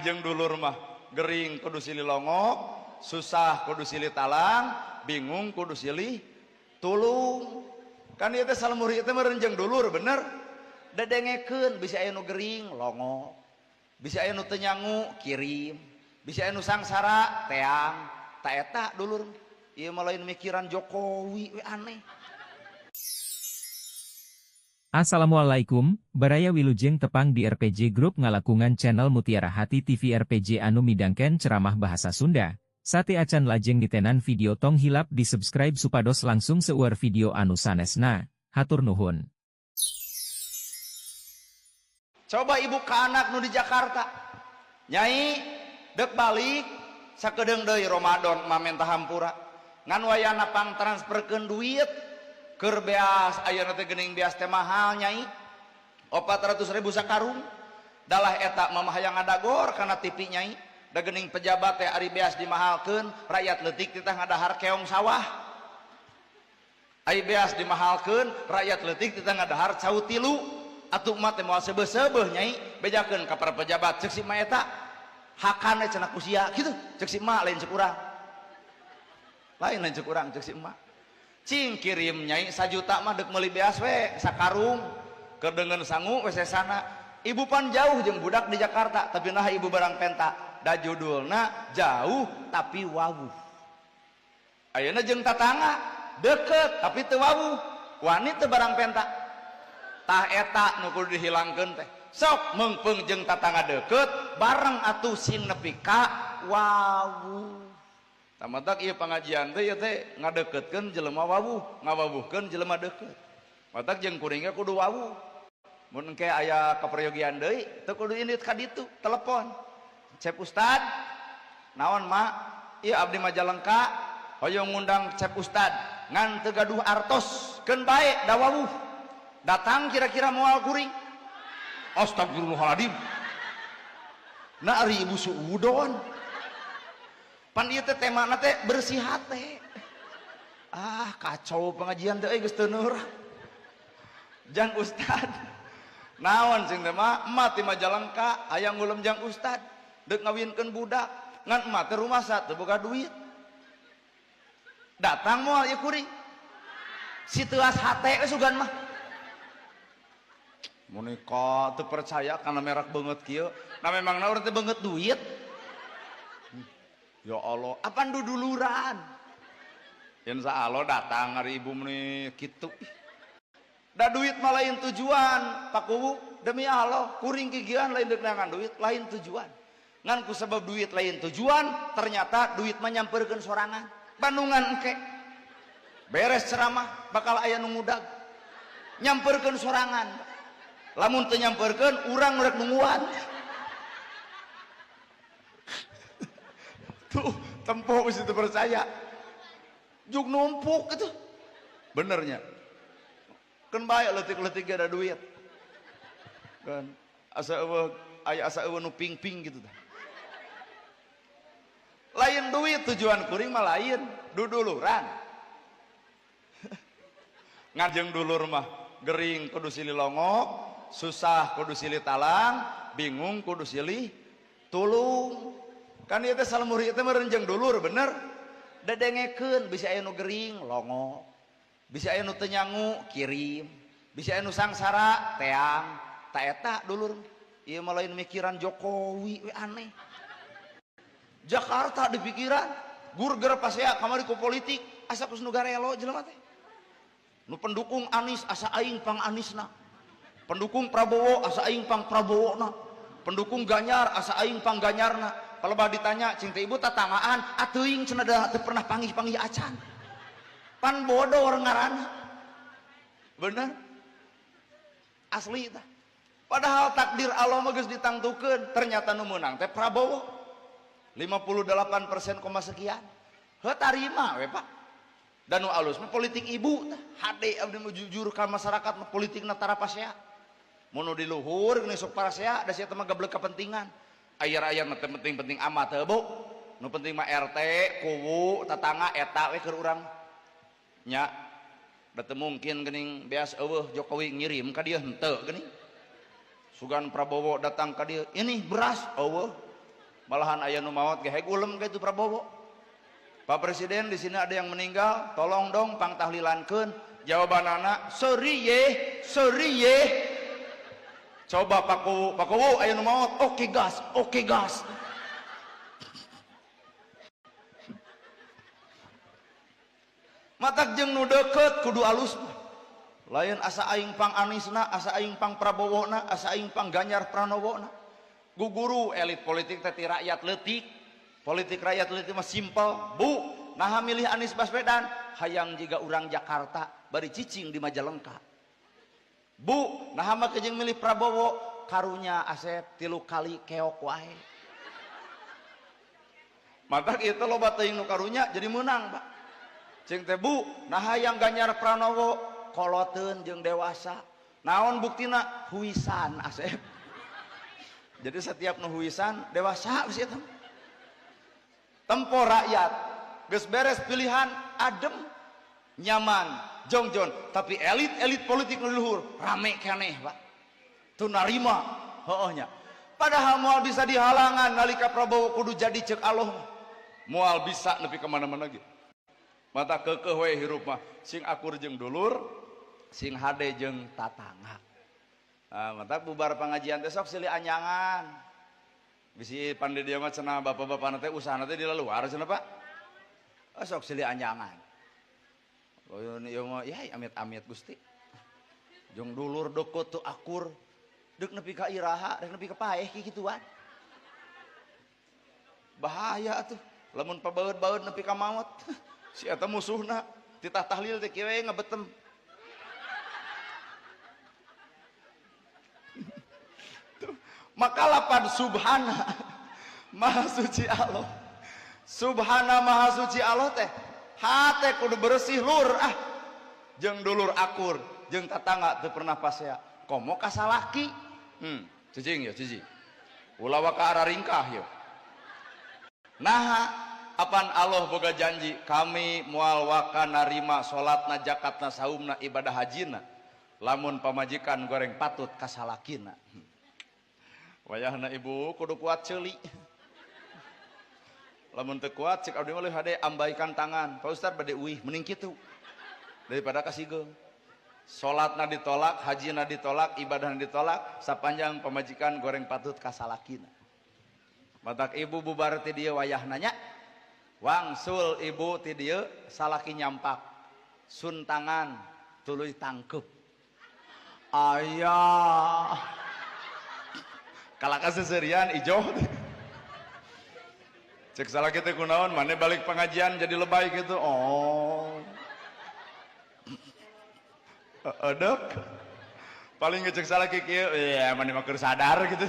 Jeung dulur mah gering kudu silih longok, susah kudu silih talang, bingung kudu silih tulung. Kan ieu teh salemur ieu teh meureun jeung dulur bener. Dedengekeun bisi aya nu gering longok, bisi aya nu teu nyangu kirim, bisi aya nu sangsara teang. Ta eta dulur ieu mah lain mikiran Jokowi we aneh. Assalamualaikum, Baraya, Wilujeng tepang di RPG Group ngalangkungan channel Mutiara Hati TV RPG anu midangkeun ceramah bahasa Sunda. Sateuacan lajeng ditenan video, tong hilap di subscribe supados langkung seueur video anu sanesna. Hatur nuhun. Coba ibu ke anak nu di Jakarta, "Nyai, dek balik sakedeung deui Ramadan, mah menta hampura, ngan wayahna pang transferkeun duit keur beas. Ayeuna teh geuning beas teh mahal, Nyai, 400 ribu sakarung. Dalah eta mama hayang ngadagor kana TV, Nyai. Da geuning pejabat teh ari beas dimahalkeun, rakyat leutik titah ngadahar keong sawah. Ari beas dimahalkeun, rakyat leutik titah ngadahar cau tilu. Atuh emak teh moal seubeuh-seubeuh, Nyai, bejakeun ka para pejabat." Ceuk si emak eta hakane cenah ku sia kitu. Ceuk si emak, lain ceuk urang, lain, lain ceuk urang, ceuk si emak, "Cing kirim, Nyai, 1 juta mah dek meuli beas we sakarung keur deungeun sangu we sesana." Ibu pan jauh jeung budak di Jakarta, tapi nah ibu barang penta da judulna jauh tapi wawuh. Ayeuna jeung tatangga deket tapi teu wawuh, wani teu barang penta? Tah eta nu kudu dihilangkeun teh. Sok meungpeung jeung tatangga deket bareng atuh sing nepi ka wawuh. Tamatak ieu pengajian teh, ieu teh ngadeketkeun jelema wawuh, ngawawuhkeun jelema deket. Matak jeung kuringnya kudu wawuh. Mun engke aya kaperyogian deui, teu kudu indit ka ditu, telepon. "Cep Ustad, naon, Mak?" "Ieu abdi Majalengka, hoyong ngundang Cep Ustad, ngan teu gaduh artos." Keun bae da wawuh. Datang kira-kira moal kuring? Astagfirullahaladzim. Nah, ari ibu suudon. Pan ieu teh temana teh bersih hate. Ah, kacau pengajian teh euy, geus teu neurah. "Jang Ustad, naon?" Cing teh, "Mah, emak ti Majalengka hayang ngulem jang Ustad, deuk ngawinkeun budak, ngan emak teh rumasa teu boga duit." Datang moal ieu kuring? Si teuas hate we sugan mah. Monika teu percaya karena merek beungeut kieu. Nah, memangna urang teh beungeut duit? Ya Allah, apaan duduluran? Insya Allah datang hari ibu meni kitu. Da duit mah lain tujuan, Pak Kuwu, demi Allah, kuring kikieuan lain deuk neangan duit, lain tujuan. Ngan ku sebab duit lain tujuan, ternyata duit mah nyamperkeun sorangan. Bandungan engke. Beres ceramah bakal aya nu ngudag. Nyamperkeun sorangan. Lamun teu nyamperkeun, urang rek nungguan. Tuh, tempo mesti teu percaya. Juk numpuk itu. Benernya. Kan bae leutik-leutik ada duit. Kan asa eueuh aya, asa eueuh nu ping-ping gitu tah. Lain duit tujuan kuring mah, lain duduluran. Ngajeng dulur mah gering kudu silih longok, susah kudu silih talang, bingung kudu silih tulung. Kan ieu teh salemur ieu teh meureun jeung dulur bener. Dedengekeun bisi aya nu gering longok, bisi aya nu teu nyangu kirim, bisi aya nu sangsara teang. Ta eta dulur ieu mah lain mikiran Jokowi we aneh. Jakarta dipikiran, gurger pasea kamari ku politik, asa kus nu garelo jelema teh. Nu pendukung Anies asa aing pang Anisna. Pendukung Prabowo asa aing pang Prabowona. Pendukung Ganjar asa aing pang Ganjarna. Palebah ditanya, "Cing teh ibu tatanggaan?" "Atuing," cenah, "da teu pernah panggih-panggih acan." Pan bodoh ngaranna. Bener? Asli tah. Padahal takdir Allah mah geus ditangtukeun, ternyata nu meunang teh Prabowo. 58% koma sekian. Heuh, tarima we, Pak. Dan nu alus mah politik ibu tah. Hade abdi mah jujur ka masyarakat mah, politikna tara pasea. Mun nu di luhur geus sok parasea, da sia teh mah gablek kepentingan. Ayar-ayar mah teu penting-penting amat teu, Bu. Nu penting mah RT, kuwu, tatangga eta we keur urang. Nya, da teu mungkin geuning beas eueuh Jokowi ngirim ka dieu, henteu geuning. Sugan Prabowo datang ka dieu, ini beras eueuh. Malahan aya nu maot ge heg ulem ka itu Prabowo. Pak Presiden di sini ada yang meninggal, tolong dong pangtahlilankeun. Jawabanana seuri ye, seuri ye. Coba Pak Kuwu, Pak Kuwu aya nu maot, oke gas, oke gas. Matak jeung nu deukeut kudu alus mah. Lain asa aing pang Anisna, asa aing pang Prabowona, asa aing pang Ganjar Pranowona. Guguru elit politik teh ti rakyat leutik. Politik rakyat leutik mah simpel. Bu, naha milih Anies Baswedan? Hayang jiga urang Jakarta bari cicing di Majalengka. Bu, naha mah jeung milih Prabowo? Karunya Asep 3 kali keok wae. Matak ieu teh loba teuing nu karunya jadi meunang, Pak. Cing teh Bu, naha yang Ganjar Pranowo koloteun jeung dewasa. Naon buktina? Huisan Asep. Jadi setiap nu huisan dewasa geus eta. Tempo rakyat geus beres pilihan adem, nyaman, jongjon, tapi elit-elit politik nu luhur rame keneh, Pak. Teu narima heueuh nya. Padahal moal bisa dihalangan nalika Prabowo kudu jadi ceuk Allah. Moal bisa nepi ka mana-mana ge. Mata kekeh we hirup mah sing akur jeung dulur, sing hade jeung tatangga. Nah, mata bubar pengajian teh sok silih anyangan. Bisi pandi dia mah cenah bapak-bapakna teh usahana teh di luar cenah Pak. Oh, sok silih anyangan. Oh ieu mah ya amit-amit Gusti. Jeung dulur deukeut teu akur, deuk nepi ka iraha, deuk nepi ka paeh kikituan. Bahaya atuh, lamun pabaeud-baeud nepi ka maot. Si eta musuhna titah tahlil teh kieu we ngabetem. Maka lapan subhana maha suci Allah. Subhana maha suci Allah teh hate kudu bersih lur ah. Jeung dulur akur, jeung tatangga teu pernah pasea. Komo ka salaki. Cicing ya cicing. Ulah wa ka araringkah yeuh. Naha apan Allah boga janji kami moal waka narima salatna, zakatna, saumna, ibadah hajina lamun pamajikan goreng patut ka salakina. Wayahna ibu kudu kuat ceuli. Lamun teu kuat cek abdi mah leuwih hade ambaikan tangan. Pak Ustad bade uih mending kitu daripada kasigeung. Salatna ditolak, hajina ditolak, ibadahna ditolak sapanjang pamajikan goreng patut ka salakina. Matak ibu bubar ti dieu wayahna nya. Wangsul ibu ti dieu salaki nyampak. Sun tangan tuluy tangkeup. Ayah. Kalaka seserian ijo. Cek salaki teh kunaon mane balik pengajian jadi lebay gitu. Oh. Edek. Paling ngecek salaki kieu, ya mane mah keur sadar gitu.